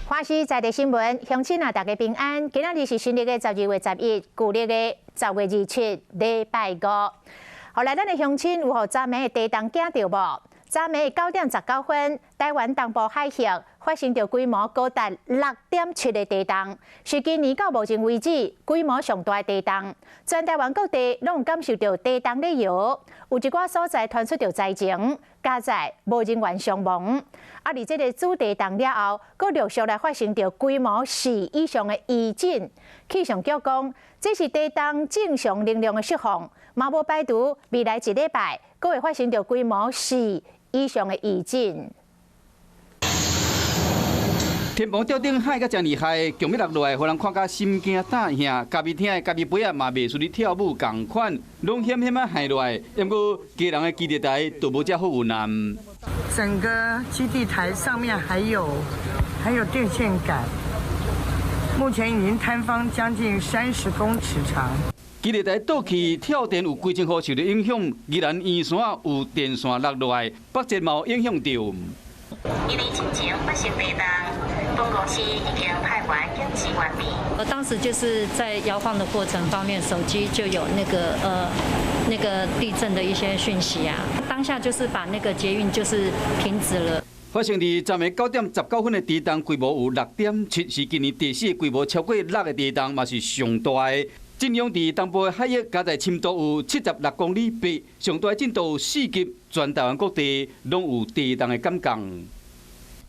華視在地新聞，鄉親啊，大家平安。今仔日是新曆的12月11，舊曆的10月27，禮拜五。予來咱的鄉親有予昨暝的地動驚著無？昨暝9點19分，台灣東部海域發生著規模高達6.7的地動，是今年到目前為止規模上大的地動。全台灣各地攏有感受著地動咧搖，有一寡所在傳出著災情，佳哉無人員傷亡。啊，佇這个主地動了後，閣陸續來發生著規模4以上的餘震。氣象局講，這是地動正常能量的釋放，嘛無排除未來一禮拜閣會發生著規模四以上的餘震。天棚吊頂海甲誠厲害，強欲落落來，予人看甲心驚膽嚇。咖啡廳的咖啡杯仔嘛袂輸咧跳舞仝款，攏險險仔害落來。毋過基隆的基地台就無遮好運啊。整個基地台上面還有電線桿，目前已經坍方將近30公尺長。基地台倒去跳電有幾千戶受著影響，宜蘭圓山有電線落落來，北捷嘛有影響著。宜蘭進前發生地動，本公司已經派員緊急完畢。我當時就是在搖晃的過程方面，手機就有那個地震的一些訊息啊。當下就是把那個捷運就是停止了。發生佇昨暝9點19分的地動規模有6.7，是今年第四個規模超過六的地動，嘛是上大的。震央佇東部的海域，加在深度有76公里8，上大震度有4級，全台灣各地攏有地動的感覺。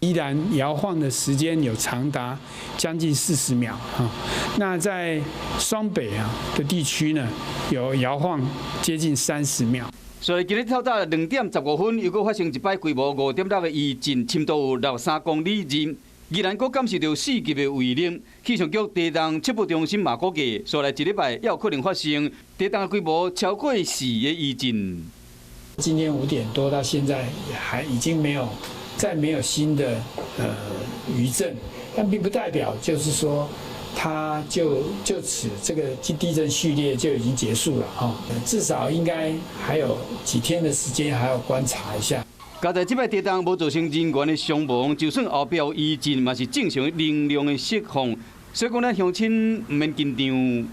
宜蘭搖晃的時間有長達將近40秒哈，那在雙北啊的地區呢，有搖晃接近30秒。所以今日透早2點15分，又閣發生一擺規模5.6的餘震，深度有63公里2。宜蘭閣感受著4級的威力，氣象局地動測報中心嘛估計，紲來一禮拜也有可能發生地動規模超過四的餘震。今天5點多到現在還已經沒有再沒有新的餘震，但並不代表就是說它就此這個地震序列就已經結束了哈，至少應該還有幾天的時間還要觀察一下。佳哉這擺地動無造成人員的傷亡，就算後壁有餘震嘛是正常能量的釋放，所以講咱鄉親毋免緊張。